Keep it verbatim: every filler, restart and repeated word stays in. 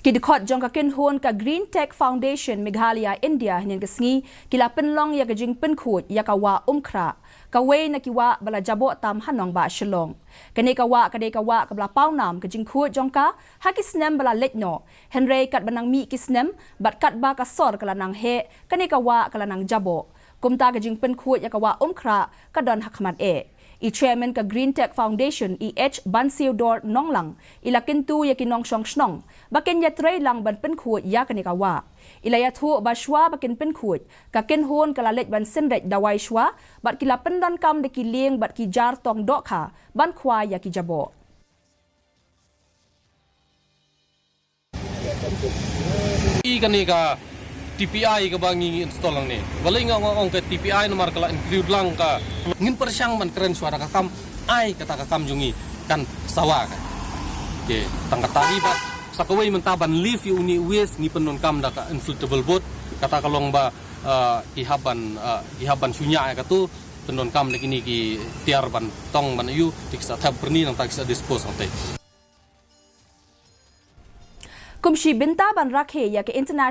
Ki dkhot jong ka kynhun ka Green Tech Foundation Meghalaya India hynnin ka sngi ki la pynlong ïa ka jingpynkhuid ïa ka wah Umkhrah, kawei na ki wah ba la jaboh tam ha nongbah Shillong. Kane ka wah ka dei ka wah kaba la pawnam ka jingkhuid jong ka ha ki snem ba la leit noh, hynrei katba nang mih ki snem bad katba ka sor ka la nang heh, kane ka wah ka la nang jaboh. Kumta ka jingpynkhuid ïa ka wah Umkhrah ka don ha khmat eh. I Chairman ka Green Tech Foundation, i H Bansiewdor Nonglang, i la kyntu ïa ki nongshong shnong ba kin ïatreilang ban pynkhuid ïa kane ka wah. I la ïathuh ba shwa ba kin pynkhuid, ka kynhun ka la leit ban synreit dawai shwa bad ki la pyndonkam da ki lieng bad ki jar tong dohkha ban khwai ïa ki jaboh. I kane ka T P I kaba ngi install hangne. Balei nga ong ka T P I namar ka la include lang ka. Ngin pyrshang ban kren shwa da ka kam ai kata ka kam jong ngi kan sawa ka. Okey, tang kata hi bad sa kawei mynta ban lift ïa une u waste ngi pyndonkam da ka inflatable boat, kata ka long ba ki hap ban ki hap ban shu ñiah ïa katu, pyndonkam da kine ki tiar ban tong ban ïuh, te ki sa thep byrni nangta ki sa dispose hangtei. Kum shi bynta ban rakhe ïa ka International